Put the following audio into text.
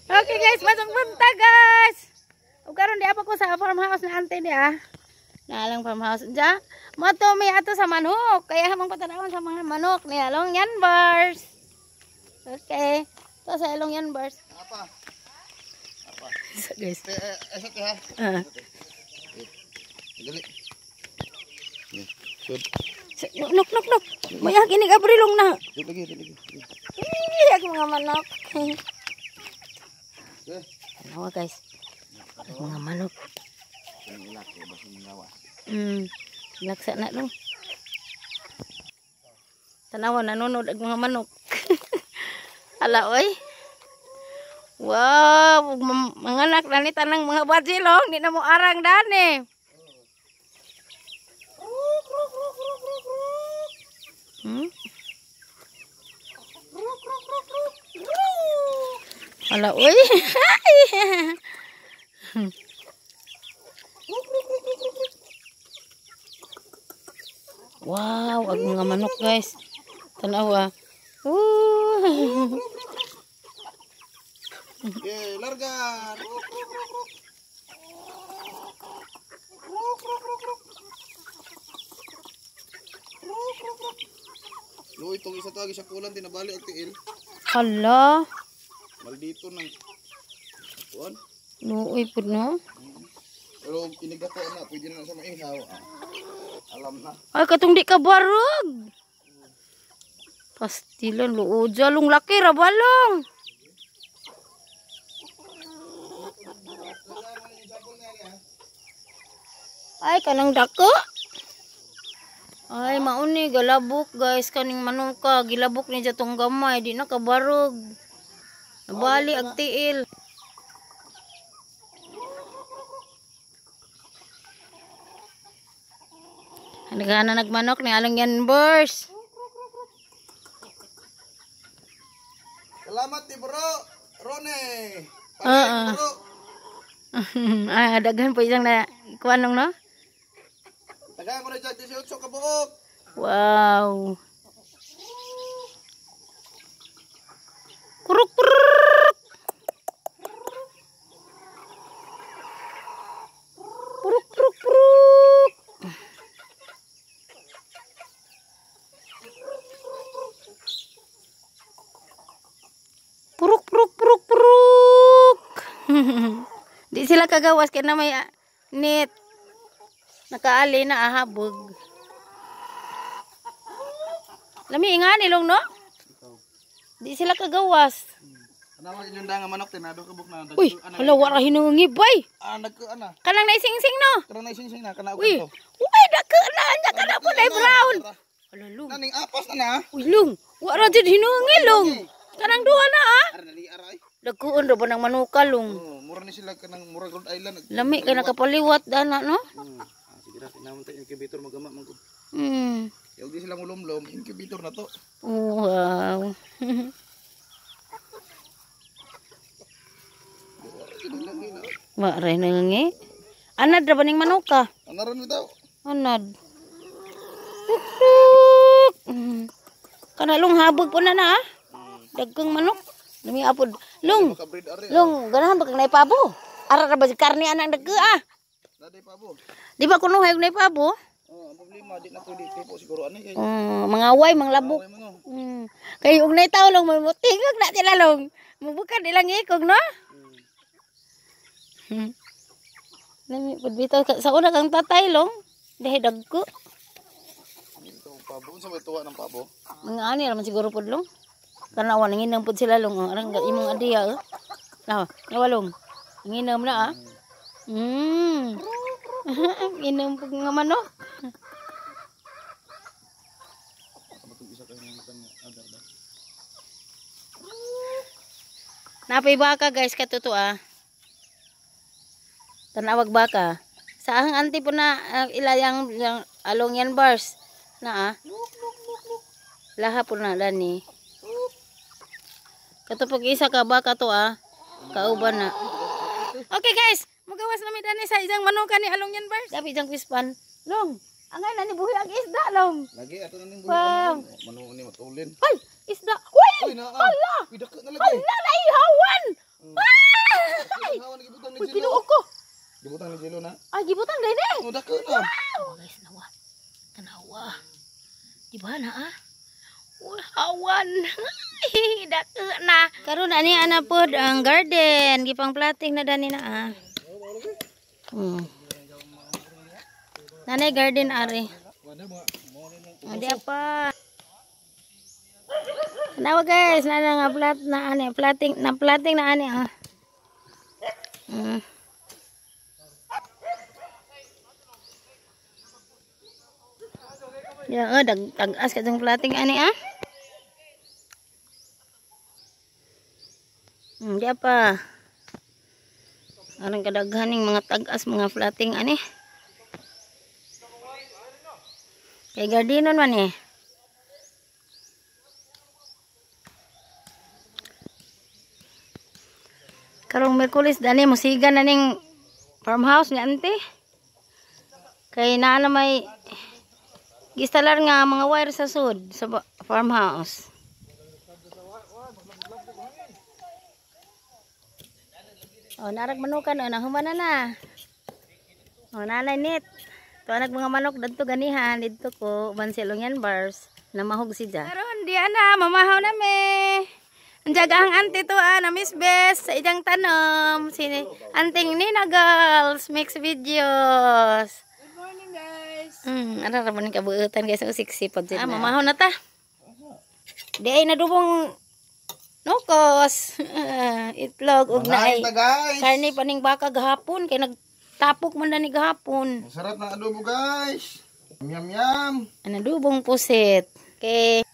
Okay guys, masang buntag guys. Ug karon di apa ko sa farmhouse na ante di ah. Naalang farmhouse dya. Moto mi ato sa manok. Kaya hamang patanawon sa mga manok ni Along Yan Bars. Okay. To sa Along Yan Bars. Apa? Apa? So, guys. Eh, sa ha. Ah. Dali. Sud. Nok nok nok. Maya kini abrilong na. Sud lagi, lagi. Ih, ako mga manok. Eh, Tanawa guys. Ang mga manok. Laksa na dong. Tanawa nanonood ang mga manok. Hala oy. Wow, mga anak na ni tanang mga bajilong, di na mo arang dani. Hala oy. Wow, ang mga manok guys. Tanawa. Woo. Eh, larga. Ruk ruk ruk ruk. Ruk ruk ruk ruk. Ruk ruk ruk. Luoy itong isa to agi sa kulan tinabali og tiil. Hala. Maldito nang kuan. Luoy pud no. Pero inigako na pwede na sa maihaw. Ah. Alam na. Ay katong di ka barog. Pastilan luoja long laki ra balong. Ay kanang dako. Ay mauni galabok guys kaning manuka gilabok ni jatong gamay di na kabarog. Nabali ang tiil. Nagana nagmanok ni Along Yan Bars. Salamat ni bro Rone. Oo. Bro. Ah, daghan po isang na kuanong no? Tagaan ko na dyan 18 ka buok. Wow. Kuruk kuruk. Puruk puruk puruk. Puruk puruk puruk puruk. Di sila kagawas kay na may net. Nakaali na ahabog. Lami nga nilong no? Di sila kagawas. Ano inyong danga manok tinado ka buk na. Uy, hala wara hinungib bay. Ah, nagka ana. Kanang naisingsing no? Kanang naisingsing na kana Uy. to. Uy, dako na anya kana po na brown. Hala long. Naning apas na na. Uy long, wara jud hinungi long. Kanang duha na ah. Ara nali aray. Dakuon ra ba ng manuka long. Oh, mura ni sila kanang mura Rhode Island. Lami kay nakapaliwat dana no? Ah, sige ra kinahanglan ta incubator magama man ko. Yaw di sila mulomlom, incubator na to. Wow. Wa ray nangi. Anad ra ba ning manuka? Anaron bitaw. Anad. Kana long habog po na na ah. Dagkang manok. Lami apod. Long. Long, ganahan ba kang naipabo? Ara ra ba si karne anang dagko ah? Naday pabo. Di ba kuno hayog naipabo? Oh, ang problema di na pwede tipo siguro ani kay. Mga way, mga labok. Kay og naitaw long may motingog na sila long. Mubukan ilang ikog no? Lami pud bitaw sa una kang tatay long. Dahi dagko. Ito pabo unsa may tuwa ng pabo? Mga ani ra man siguro pud long. Tanawa nanginang pud sila long. Arang imong adiya eh. Nawa, nawalong. Nanginam na ah. Inam pud nga manok. Napay baka guys katuto ah. Tanawag baka. Sa ang anti po na ilayang yang Along Yan Bars na ah. Laha po na dani. Katupag isa ka baka to ah. Kauban na. Okay guys, magawas na mi dani sa isang manukan ni Along Yan Bars. Dapat isang pispan. Long, angay na ni buhi ang isda long. Lagi ato na ning buhi ang manok ni matulin. Ay, isda. Uy! Uy, naa. Hala! Uy, dako na lagi. Hala, naihawan! Gibutang ni Jelo na. Ay, gibutang din eh. Oh, dako na. Wow, guys, nawa. Tanawa. Di ba na ah? Uy, hawan. Dako na. Karon ani ana pod ang garden, gipang plating na dani na ah. Nanay garden ari. Oh, di apa. Tanawa guys, nana nga plat na ani, plating na ani ah. Ya, oh, tag-as ka dong plating ani ah. Di apa. Arang kadaghan ning mga tag-as mga plating ani. Kay gardinon man eh. Karong Miyerkules dani musiga na ning farmhouse ni ante. Kay naa na may gistalar nga mga wire sa sud sa farmhouse. Oh, narag manukan oh, nahuman na na. Oh, nanay net. Tuanag mga manok dadto ganihan didto ko uban si Lungan bars na mahog si ja. Karon di ana mamahaw na me. Ang jaga ang ante to ah, na Miss Best sa iyang tanom si anting Nina Girls mix videos. Good morning guys. Ara ra man kabuutan guys, ang sexy pod ah, mamahaw na ta. Di ay nadubong nukos. Itlog ug naay guys. Karne paning baka gahapon kay nagtapok man na ni gahapon. Masarap ng adobo guys. Yum yum. Ang adobong pusit. Kay